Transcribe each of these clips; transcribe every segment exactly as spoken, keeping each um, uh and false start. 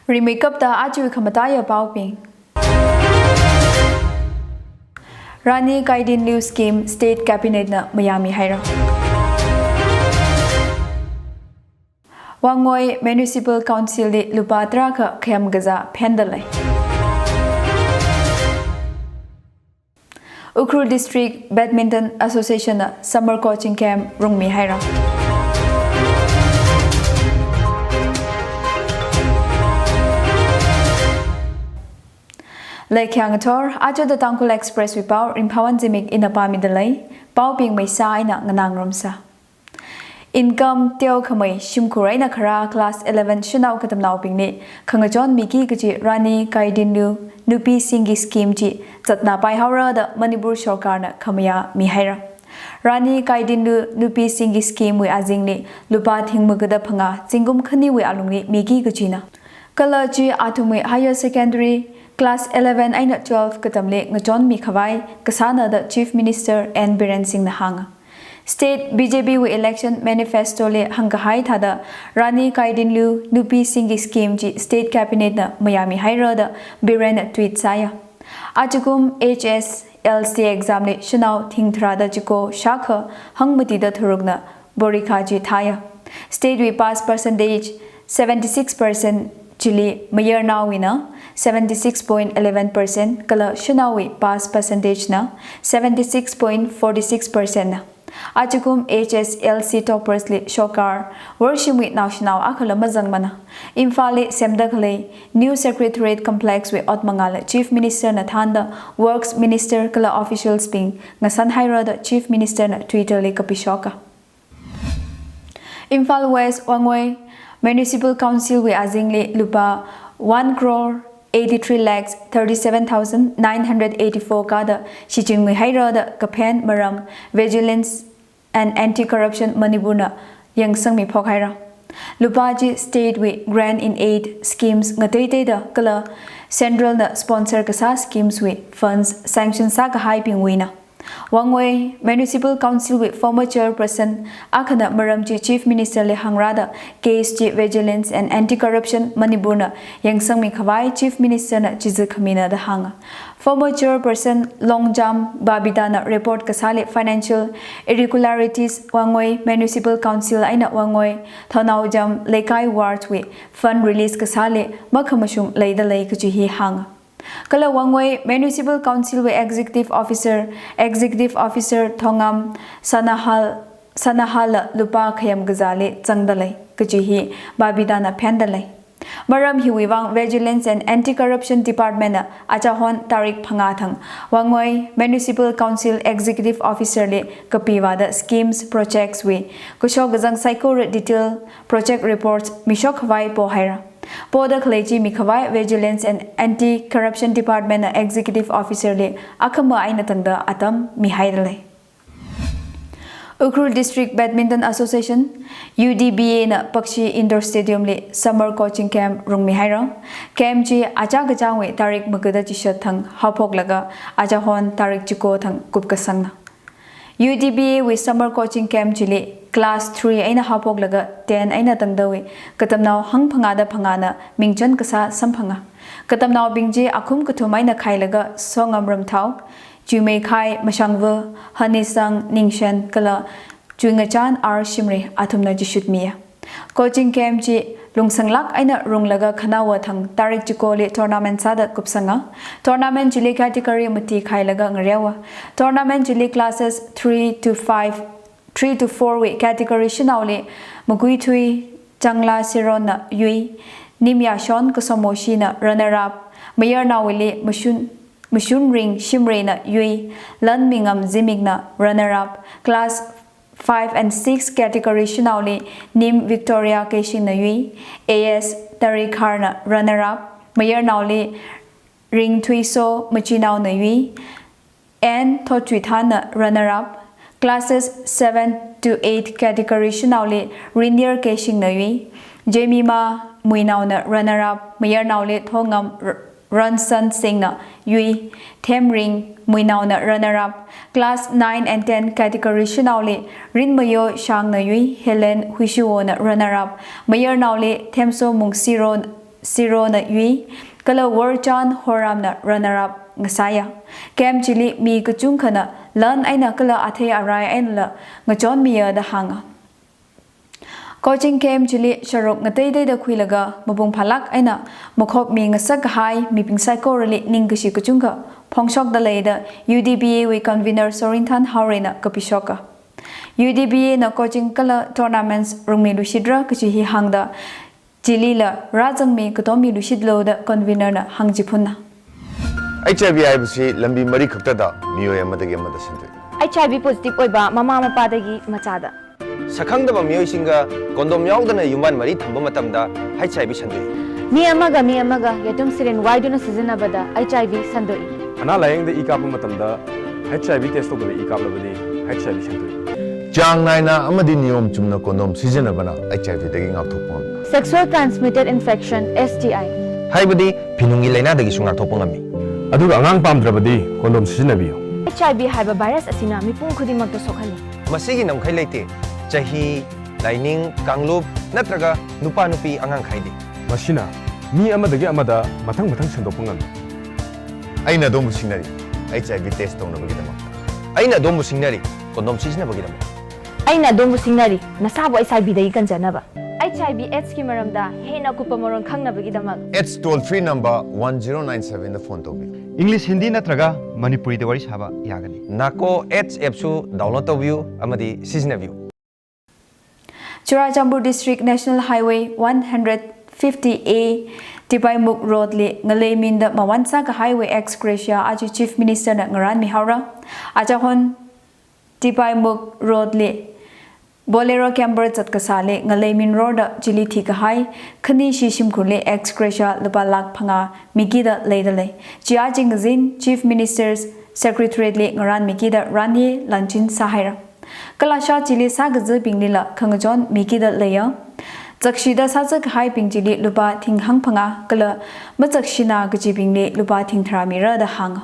Rimeikapta aja khamataiya paobing. Rani Gaidinliu Scheme State Cabinet na mayāmi haira. Wangoi Municipal Council li lupā tarākha khayam kazā phendalei. Ukhrul District Badminton Association na summer coaching camp rungmi haira. Leikhyang thor, aja da Tangkhul Express wui pao, Ringphāwon Zimik ina pāmidalei, paobing maisa ina nganāngarumsa. Income teokhamei shimkhur eina kharā class eleven shanao katamnaobingli khangachon miki kaji Rani Gaidinliu Nupisinggi Scheme chi zatna paihaora da Manipur Sorkarna khamayā mihaira. Rani Gaidinliu Nupisinggi Scheme wui azingli lupā thing magada phangā zingkum khaniwui alungli miki kajina. Kala chi athumwui higher secondary class eleven eina twelve katamli ngachonmi khavai kasāna da Chief Minister N Biren Singhna hānga. State B J P wui election manifesto li hāngkahai thāda Rani Gaidinliu Nupisinggi Scheme chi State Cabinet na mayāmi haira da Biren na tweet sāya. Ajakum H S L C exam li shanao thing tharāda chiko shākha hangmatida tharukna porikha chi thāya. State wui pass percentage seventy-six percent chili mayarnaowuina seventy-six point eleven percent kala shanaowui pass percentage na seventy-six point forty-six percent na. Ajakum H S L C toppers li shokar, worshimwui naoshinao akhala mazangmana. Imphal li semda khalei New Secretariat Complex wui ot mangāla Chief Minister na thānda Works Minister kala officials bing ngasan haira da Chief Minister na Twitter li kapishoka. Imphal West Wangoi Municipal Council wui azingli lupā one crore eighty-three lakhs thirty-seven thousand nine hundred eighty-four kada shichinngui haira da kaphen maram Vigilance and Anti-Corruption Manipur na yangsangmi phok haira. Lupā chi state wui grant in aid schemes ngateiteida kala central na sponsor kasā schemes wui funds sanction sākahaibingwuina. Wangoi Municipal Council wui former chairperson akhana maram chi Chief Minister li hāngra da case chi Vigilance and Anti-Corruption Manipur na yangsangmi khavai Chief Minister na chizi khamina da hānga. Former chairperson Longjam Babita na report kasāli financial irregularities Wangoi Municipal Council eina Wangoi Thanaojam Leikai ward wui fund release kasāli makhamashung leidalei kaji hi hānga. Kala Wangoi Municipal Council wui Executive Officer, Executive Officer Thongam Sanahal, Sanahal la lupā khayam kazāli zangdalei kaji hi Babita na phendalei. Maram hiwui vang Vigilance and Anti-Corruption Department na achahon tarik phangā thang Wangoi Municipal Council Executive Officer li kapiva da schemes projects wui kashok kazang saikora detail project reports mishok khavai pohaira. Poda khalei chi mikhavai Vigilance and Anti-Corruption Department na Executive Officer li akhama eina tangda atam mihaidalei. Ukhrul District Badminton Association, U D B A na Pakshi Indoor Stadium li summer coaching camp rungmi haira. Camp chi aja kachāngwui tarik magada chishat thang haophoklaga achahon tarik chiko thang kupkasangna. U D B A wui summer coaching camp chili class three eina haophoklaga ten eina tangdawui katamnao hangphangāda phangāna mingchan kasā samphanga. Katamnaobing chi akhum kathum eina khailaga Songam Ramthao, Chuimeikhai Mashangva, Hanisang Ningshen kala Chuingachan R Shimray athumna chishutmiya. Coaching camp chi lungsanglāk eina runglaga khanaowa thang tarik chikoli tournament sāda kupsanga. Tournament chili category mati khailaga ngareowa. Tournament chili classes three to five, three to four wui category shanaoli Maguithui Changla Siron na yui, Nimyashon Kasomoshi na runner up, mayarnaowuili Mashun, Mashunring Shimray na yui, Lanmingam Zimik na runner up, class five and six category shanaoli Nim Victoria Keishing na yui, A S Tarikhar na runner up, mayarnaoli Ringthuiso Machinao na yui, N Thotchuithan na runner up, classes seven to eight category shanaoli Rinir Keishing na yui, Jemima Muinao na runner up, mayarnaoli Thongam R-, Ronson Singh na yui, Themring Muinao na runner up, class nine and ten category shanaoli Rinmayo Shang na yui, Helen Huishiwo na runner up, mayarnaoli Themso Mungsiro zero na yui, kala Worchan Horamna runner-up ngasāya. Camp chili mi kachungkhana lan eina kala athei arai einala ngachonmiya da hānga. Coaching camp chili sharuk ngateiteida khuilaga mapung phālāk eina makhop mingasak kahai mibing saikorali ningkashi kachungkha phongshokda leida U D B A wui convener Sorinthan Haorena kapishoka. U D B A na coaching kala tournaments rungmiluishitra kachi hi hāngda, chilila rāzangmi katommiluishitlu da convener na hāngchiphunna. H I V ꯍꯥꯏꯕꯁꯤ ꯂꯝꯕꯤ ꯃꯔꯤ ꯈꯛꯇꯗ ꯃꯤꯑꯣꯏ ꯑꯃꯗꯒꯤ ꯑꯃꯗ ꯁꯟꯗꯣꯛꯏ꯫ H I V positive ꯑꯣꯏꯕ ꯃꯃꯥ ꯃꯄꯥꯗꯒꯤ ꯃꯆꯥꯗ꯫ ꯁꯛꯈꯪꯗꯕ ꯃꯤꯑꯣꯏꯁꯤꯡꯒ condom ꯌꯥꯎꯗꯅ ꯌꯨꯝꯕꯥꯟ ꯃꯔꯤ ꯊꯝꯕ ꯃꯇꯝꯗ H I V ꯁꯟꯗꯣꯛꯏ꯫ ꯃꯤ ꯑꯃꯒ ꯃꯤ ꯑꯃꯒ ꯌꯦꯇꯨꯝ syringe ꯋꯥꯏꯗꯨꯅ ꯁꯤꯖꯤꯟꯅꯕꯗ H I V ꯁꯟꯗꯣꯛꯏ꯫ ꯑꯅꯥ ꯂꯥꯌꯦꯡꯗ ꯏ ꯀꯥꯞꯄ ꯃꯇꯝꯗ H I V test ꯇꯧꯗꯕ ꯏ ꯀꯥꯞꯂꯕꯗꯤ H I V ꯁꯟꯗꯣꯛꯏ꯫ ꯆꯥꯡ ꯅꯥꯏꯅ ꯑꯃꯗꯤ ꯅꯤꯌꯣꯝ ꯆꯨꯝꯅ condom ꯁꯤꯖꯤꯟꯅꯕꯅ H I V ꯗꯒꯤ ꯉꯥꯛꯊꯣꯛꯄ ꯉꯝꯃꯤ꯫ Sexual transmitted infection, S T I, ꯍꯥꯏꯕꯗꯤ ꯐꯤꯅꯨꯡꯒꯤ ꯂꯥꯏꯅꯥꯗꯒꯤꯁꯨ ꯉꯥꯛꯊꯣꯛꯄ ꯉꯝꯃꯤ꯫ ꯑꯗꯨꯒ ꯑꯉꯥꯡ ꯄꯥꯝꯗ꯭ꯔꯕꯗꯤ condom ꯁꯤꯖꯤꯟꯅꯕꯤꯌꯨ꯫ H I V ꯍꯥꯏꯕ virus ꯑꯁꯤꯅ ꯃꯤꯄꯨꯝ ꯈꯨꯗꯤꯡꯃꯛꯇ ꯁꯣꯛꯍꯜꯂꯤ꯫ ꯃꯁꯤꯒꯤ ꯉꯝꯈꯩ ꯂꯩꯇꯦ꯫ ꯆꯍꯤ, ꯂꯥꯏꯅꯤꯡ, ꯀꯥꯡꯂꯨꯞ ꯅꯠꯇ꯭ꯔꯒ ꯅꯨꯄꯥ ꯅꯨꯄꯤ ꯑꯉꯥꯡ ꯈꯥꯏꯗꯦ꯫ ꯃꯁꯤꯅ ꯃꯤ ꯑꯃꯗꯒꯤ ꯑꯃꯗ ꯃꯊꯪ ꯃꯊꯪ ꯁꯟꯗꯣꯛꯄ ꯉꯝꯃꯤ꯫ ꯑꯩꯅ ꯑꯗꯣꯝꯕꯨ ꯁꯤꯡꯅꯔꯤ, H I V test ꯇꯧꯅꯕꯒꯤꯗꯃꯛ꯫ ꯑꯩꯅ ꯑꯗꯣꯝꯕꯨ ꯁꯤꯡꯅꯔꯤ, condom ꯁꯤꯖꯤꯟꯅꯕꯒꯤꯗꯃꯛ꯫ ꯑꯩꯅ ꯑꯗꯣꯝꯕꯨ ꯁꯤꯡꯅꯔꯤ, ꯅꯁꯥꯕꯨ H I V ꯗꯒꯤ ꯀꯟꯖꯅꯕ꯫ H I V AIDS ꯀꯤ ꯃꯔꯝꯗ ꯍꯦꯟꯅ ꯑꯀꯨꯞꯄ ꯃꯔꯣꯜ ꯈꯪꯅꯕꯒꯤꯗꯃꯛ AIDS toll free number one zero nine seven ꯗ phone ꯇꯧꯕꯤꯌꯨ꯫ English, Hindi ꯅꯠꯇ꯭ꯔꯒ ꯃꯅꯤꯄꯨꯔꯤꯗ ꯋꯥꯔꯤ ꯁꯥꯕ ꯌꯥꯒꯅꯤ꯫ NACO AIDS app ꯁꯨ download ꯇꯧꯕꯤꯌꯨ ꯑꯃꯗꯤ ꯁꯤꯖꯤꯟꯅꯕꯤꯌꯨ꯫ Churachandpur District National Highway one hundred fifty A Tipaimukh Road li ngalei minda mawon sākahaiwui ex gratia aja Chief Minister na ngarānmihaora. Aja hon Tipaimukh Road li Bolero camper zat kasāli ngalei minrorda chili thikahai khanishi shimkhurli ex gratia lupā lakh phangā mikida leidalei. Chi aja ngazin Chief Minister's Secretariat li ngarānmikida ranye lanchin sāhaira. Kala sha chili sākazābinglila khangachon mikida leiya. Zakshida sāzākahaibing chili lupā thing hangphangā kala mazakshina kachibingli lupā thing tharā mira da hānga.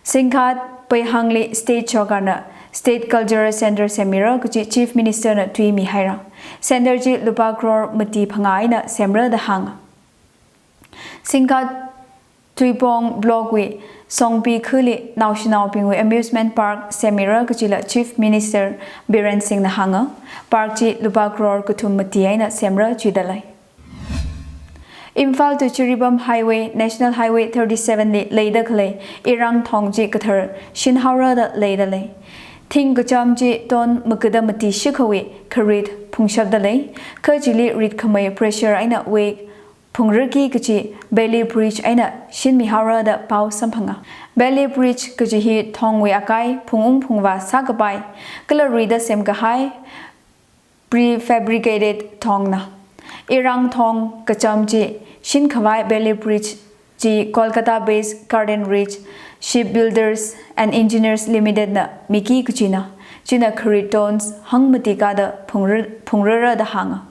Singkhat Peihangli State Sorkar na State Cultural Centre semmira kachi Chief Minister na tuimihaira. Centre chi lupā crore mati phangā eina semra da hānga. Singkhat Tuipong Block wui Songpi khali naoshinaobingwui amusement park semmira kachila Chief Minister Biren Singh na hānga. Park chi lupā crore kathum mati eina semra chidalei. Imphal to Jiribam Highway, National Highway thirty-seven li leida khalei Irang thong chi kathar shinhaora da leidalei. Thing kacham chi ton makada mati shikhawui kharit phungshapdalei. Kha chili ritkhamei pressure eina wake phungraki kachi Bailey Bridge eina shinmihaora da pao samphanga. Bailey Bridge kachi hi thongwui akai phungung phungvā sākapai kala rida semkahai prefabricated thongna. Irang thong kacham chi shinkhavai Bailey Bridge chi Kolkata based Garden Ridge Shipbuilders and Engineers Limited na miki kachina. China kharit tons hangmati kada phungrar-, phungrara da hānga.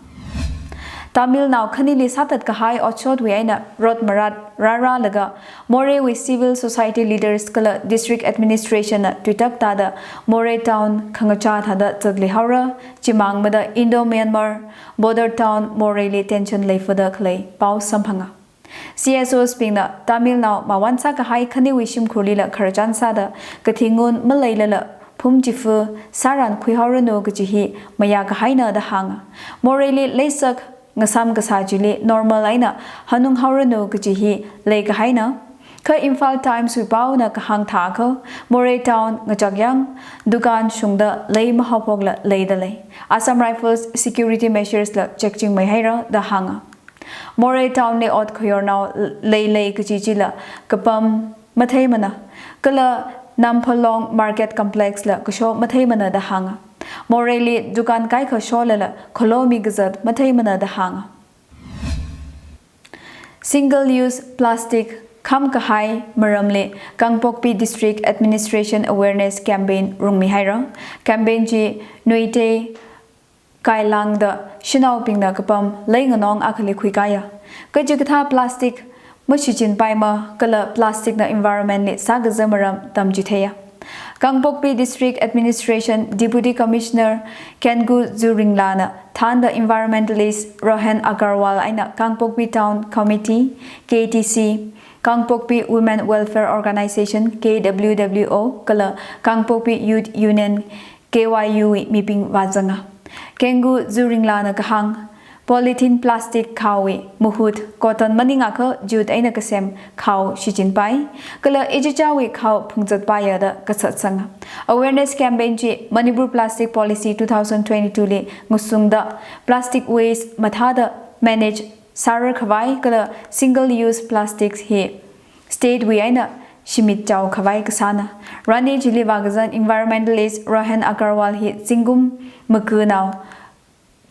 Tamil Nadu khanili sāthat kahai otshotwui eina rot marat rāralaga Moreiwui civil society leaders kala district administration na tuitak tāda Moreh town khangachā thāda zatlihaora. Chimang mada Indo-Myanmar border town Moreili tension leifada khalei pao samphanga. C S Os bingna Tamil Nadu mawon sākahai khaniwui shimkhurlila khararchan sāda kathi ngun maleilala phum chifu sāran khuihaoranu kachi hi mayākahaina da hānga. Moreili leisak ngasam kasā chili normal eina hanunghaoranu kachi hi leikahaina. Kha Imphal Times wui paona kahāng thākha Moreh town ngachakyang dukan shungda lei mahaophokla leidalei. Assam Rifles security measures la check chingmeihaira da hānga. Moreh town li ot khayornao leilei kachi chila kapam matheimana. Kala Namphalong Market Complex la kasho matheimana da hānga. Moreili dukan kaikha sholala khalomi kazat matheimana da hānga. Single use plastic khamkahai maramli Kangpokpi District Administration awareness campaign rungmihaira. Campaign chi Nuitei Kailangda shanaobingna kapam leinganong akhali khuikaya. Kachikathā plastic mashichinpaima kala plastic na environment li sākazā maram tamchitheiya. Kangpokpi District Administration Deputy Commissioner Kengu Zuringlana thānda environmentalist Rohan Agarwal eina Kangpokpi Town Committee, K T C, Kangpokpi Women Welfare Organization, K W W O, kala Kangpokpi Youth Union, K Y U wui mibing vāzanga. Kengu Zuringlana kahāng, polythene plastic khaowui mahut cotton maningakha jute eina kasem khao shichinpai, kala ichichāwui khao phungzatpaiya da kasatsanga. Awareness campaign chi Manipur Plastic Policy two thousand twenty-two li ngasungda plastic waste mathāda manage sāra khavai kala single use plastics hi state wui eina shimit chao khavai kasāna. Rani chili vākazang environmentalist Rohan Agarwal hi zingkum maganao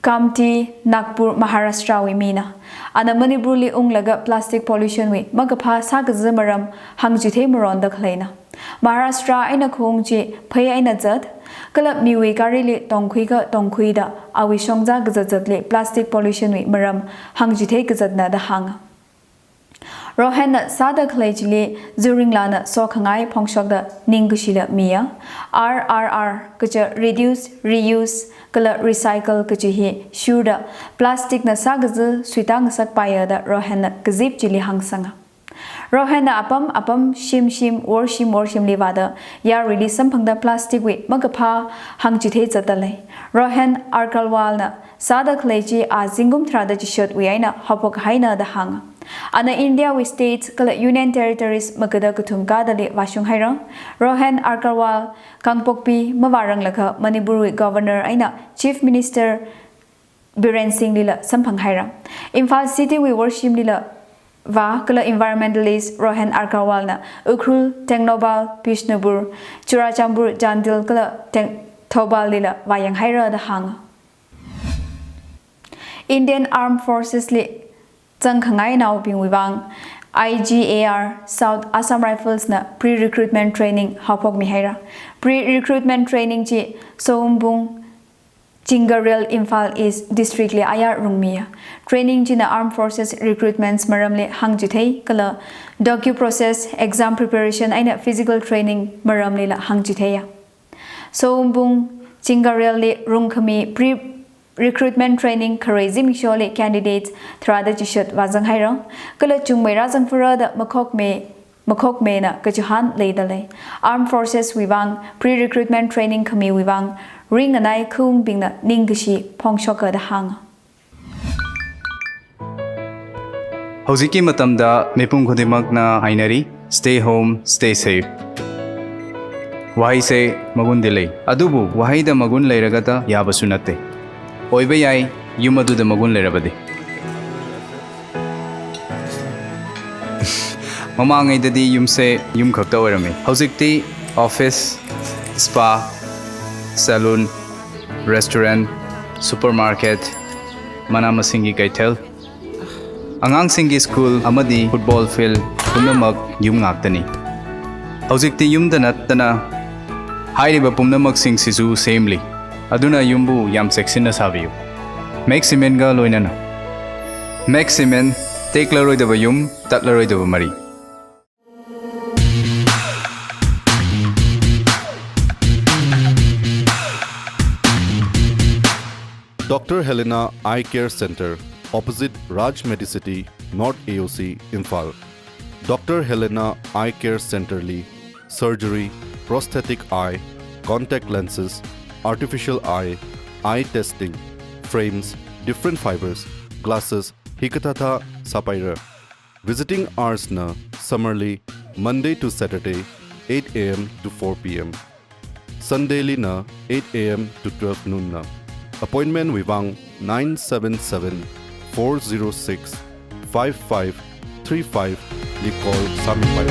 Kamptee, Nagpur, Maharashtra wui mina. Ana Manipur li unglaga plastic pollution wui makaphā sākaza maram hāngchithei maronda khaleina. Maharashtra eina khaung chi phei eina zat, kala miwui gari li tongkhuikha tongkhuida awui shongza kazat zatli plastic pollution wui maram hāngchithei kazatna da hānga. Rohanna sāda khalei chili Zuringlana sokhangai phongshokda ningkashila miya. R R R kaja reduce, reuse, kala recycle kaji hi shurda plastic na sākaza suita ngasakpaiya da Rohanna kazip chili hāngsanga. Rohanna apam apam, shim shim, wor shim wor shimli vāda yaruili samphangda plastic wui makaphā hāngchithei zatdalei. Rohan Agarwalna sāda khalei chi a zingkum tharāda chishotwui eina haophok haina da hānga. Ana India wui states kala Union Territories magada kathum kadali vāshung haira. Rohan Agarwal Kangpokpi mavāranglakha Manipur wui Governor eina Chief Minister Biren Singh lila samphang haira. Imphal City wui worshimlila vā kala environmentalist Rohan Agarwalna Ukhrul, Tengnoupal, Bishnupur, Churachandpur, Chandel kala Teng-, Thoubal lila vāyang haira da hānga. Indian Armed Forces li zangkhangai naobingwui vang I G A R South Assam Rifles na pre-recruitment training haophokmi haira. Pre-recruitment training chi Sompung Chingarel Imphal East District li ayar rungmiya. Training china Armed Forces recruitments maramli hāngchithei kala docu process, exam preparation eina physical training maramlila hāngchitheiya. Sompung Chingarel li rungkhami pre-recruitment training kharei zimiksholi candidates tharāda chishot vāzang haira. Kala chungmei rāzangphara da makhokmei, makhokmeina kachihān leidalei. Armed Forces wui vang pre-recruitment training khamiwui vang ringanai khaungbingna ningkashi phongshoka da hānga. Hꯧjikki matamda mipum khudingmakna hainari, stay home, stay safe. Waheise magundi lei. Adubu waheida magun leiragata yābasu natte. Oiba yai, yum aduda magun leirabadi. Mamangaidadi yumse yum khakta oirame. Hojikti office, spa, salon, restaurant, supermarket, mana masinggi kaithel, angangsinggi school amadi football field pumnamak yum ngaktani. Hojikti yumda nattana hairiba pumnamaksing sisu semli. Aduna yumbu yam cheksinna sābiyu. Max Cement ga loinana. Max Cement, teklaroidaba yum, tatlaroidaba mari. Doctor Helena Eye Care Center, opposite Raj Medicity, North A O C, Imphal. Doctor Helena Eye Care Center li surgery, prosthetic eye, contact lenses, artificial eye, eye testing, frames, different fibers, glasses, hikathāthā sāpaira. Visiting hours na summer li Monday to Saturday, eight A M to four P M. Sunday li na eight A M to twelve noon na. Appointment wui vang nine seven seven, four zero six, five five three five li call sāmipai.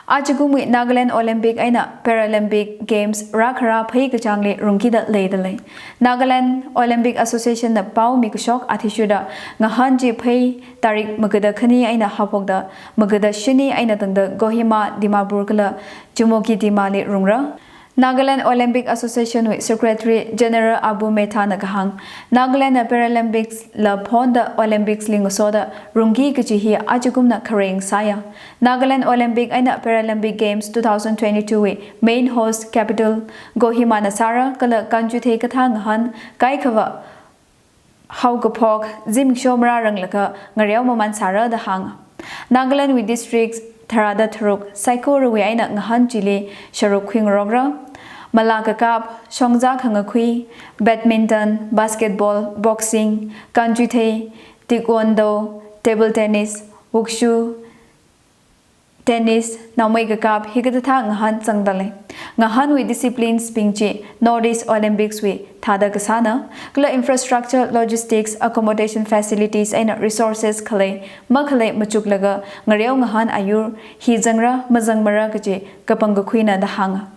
Ajakumwui Nagaland Olympic eina Paralympic Games rākhara phei kachāngli rungkida leidalei. Nagaland Olympic Association na pao mikashok athishurda ngahān chi phei tarik magada khani eina haophokda magada shini eina tangda Kohima, Dimapur kala Chumoukedima li rungra. Nagaland Olympic Association wui Secretary General Abu Mehta na kahāng, Nagaland na Paralympics la phonda Olympics li ngasoda rungki kachi hi achikumna khareng sāya. Nagaland Olympic eina Paralympic Games two thousand twenty-two wui main host capital Kohima na sāra kala kanchuithei kathā ngahān kaikhava haokaphok zimiksho marāranglakha ngareo mamān sāra da hānga. Nagaland wui districts tharāda tharuk saikorawui eina ngahān chili sharuk khuingarokra. Mala kakap, shongza khangakhui, badminton, basketball, boxing, kanchuithei, taekwondo, table tennis, wushu, tennis, naomei kakap hikathā ngahān zangdalei. Ngahānwui disciplines bing chi North East Olympics wui thāda kasāna, kala infrastructure, logistics, accommodation facilities eina resources khalei makhalei machuklaga ngareo ngahān ayur hi zangra mazangmara kachi kapangkakhuina da hānga.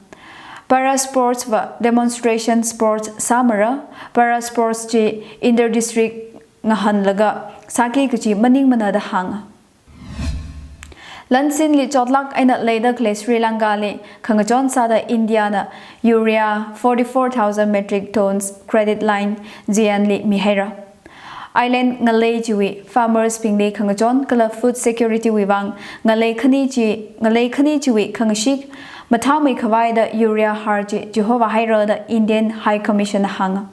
Para sports va demonstration sports sāmara, para sports chi inter-district ngahānlaga sāki kachi maningmana da hānga. Lansinli chotlāk eina leida khalei Sri Lanka li khangachon sāda India na urea forty-four thousand metric tons credit line G N li mihaira. Island ngalei chiwui farmers bingli khangachon kala food security wui vang ngalei khani chi, ngalei khani chiwui khangashik mathāmeikhavai da urea har chi chihovāhaira da Indian High Commission na hānga.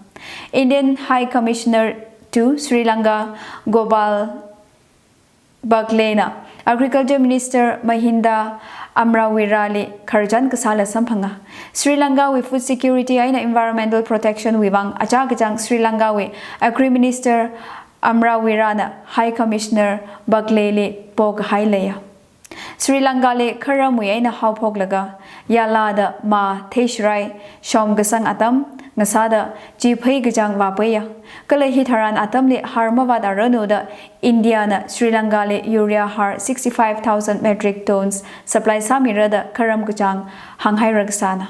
Indian High Commissioner to Sri Lanka Gopal Bagley na Agriculture Minister Mahinda Amrawira li khararchan kasāla samphanga. Sri Lanka wui food security eina environmental protection wui vang achā kachāng Sri Lanka wui Agri Minister Amrawira na High Commissioner Bagley li pokahai leiya. Sri Lanka li kharamwui eina haophoklaga yāla da mā theisharai shomkasang atam ngasāda chi phei kachāng vāpaiya. Kala hitharan atamli har mavātranu da India na Sri Lanka li urea har sixty-five thousand metric tons supply sāmira da kharam kachāng hānghaira kasāna.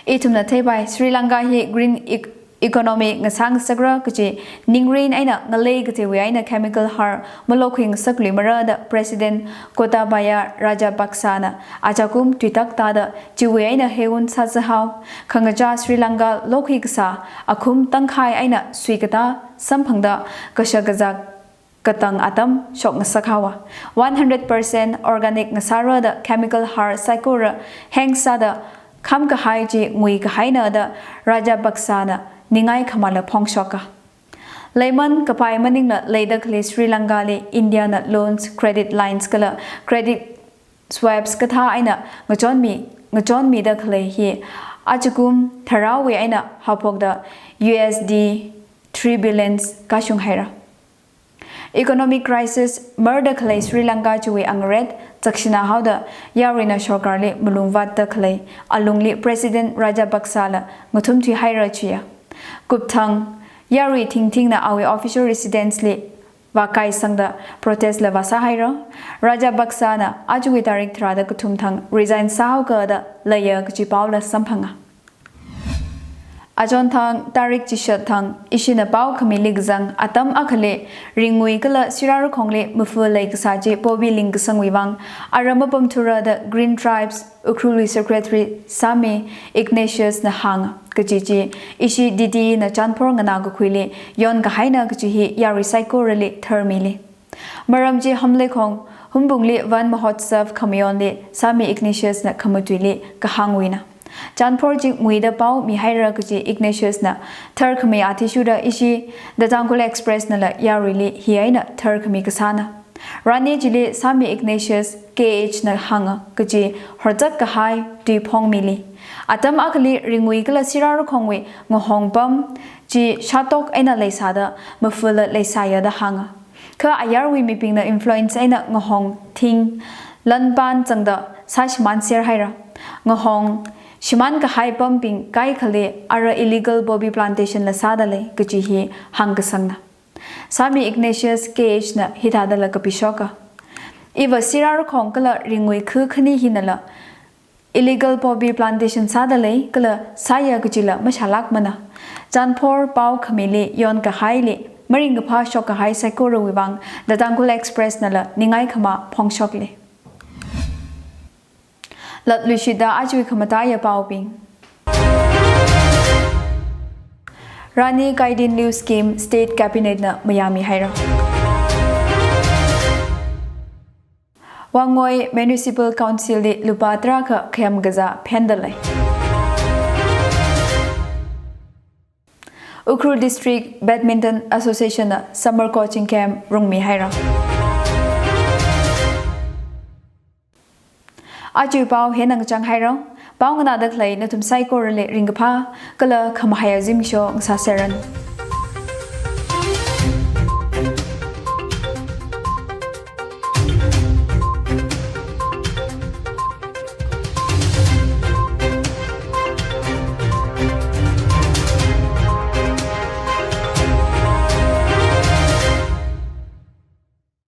Ithumna theipai, Sri Lanka hi green ec-, economy ngasāngasakra kachi ningrin eina ngalei katheiwui eina chemical har malokhuingasakluimara da President Gotabaya Rajapaksa na achakum tuitak tāda chiwui eina heiwun sāzahao. Khangachā Sri Lanka lokhui kasā akhum tangkhai eina suikatā samphangda kashak kazak katang atam shokngasak haowa. One hundred percent organic ngasāra da chemical har saikora heng sāda khamkahai chi nguikahaina da Rajapaksa na ningai khamala phongshoka. Leiman kapai maningla leida khalei Sri Lanka li India na loans, credit lines kala credit swaps kathā eina ngachonmi, ngachonmida khalei hi achakum tharāwui eina haophokda U S D three billions kashung haira. Economic crisis marda khalei Sri Lanka chiwui angaret chakshina haoda yaruina sorkarli malung vātda khalei alungli President Rajapaksa la ngathumthui haira chiya. Kupthang yarui thingthingna awui official residence li vākaisangda protest la vāsā haira. Rajapaksa na achiwui tarik tharāda kathum thang resign sāhaoka da leiya kachi paola samphanga. Achonthang tarik chishat thang ishina pao khamili kazang atam akhali ringui kala sirarakhongli mafu leikasā chi pobi lingkasangwui vang ara mapamthura da Green Tribes Ukhrul wui Secretary Sami Ignatius na hānga. Kachi chi ishi D D na Chanphor nganā kakhuili yonkahaina kachi hi yarui saikorali tharmili. Maram chi Hamleikhong Humbungli Van Mahotsav khamayonli Sami Ignatius na khamatuili kahāngwuina. Chanphor chi nguida pao mihaira kachi Ignatius na tharkhami athishurda ishi The Tangkhul Express nala yaruili hi eina tharkhami kasāna. Rani chili Sami Ignatius K H na hānga kachi horchak kahai tui phongmili. Atam akhali ringui kala sirarakhongwui ngahong pam chi shatok eina leisāda mafula leisāya da hānga. Kha ayarwui mibingna influence eina ngahong thing lanpan zangda sāshimānser haira. Ngahong shimānkahai pambing kaikhali ara illegal poppy plantation la sādalei kachi hi hāngkasangna. Sami Ignatius K H na hithādala kapishoka. Iva sirarakhong kala ringui khu khani hinala illegal poppy plantation sādalei kala sāya kachila mashālākmana. Chanphor pao khamili yonkahaili maringkaphā shokkahai saikorawui vang The Tangkhul Express nala ningai khamā phongshokli. Latluishida ajawui khamataiya paobing. Rani Gaidinliu scheme State Cabinet na mayāmihaira. Wangoi Municipal Council li lupā tarākha khayam kazā phendalei. Ukhrul District Badminton Association na summer coaching camp rungmihaira. Ajawui pao hina ngachang haira. Pao nganāda khalei nathum saikorali ringkaphā kala khamahaiya zimiksho ngasāseranu.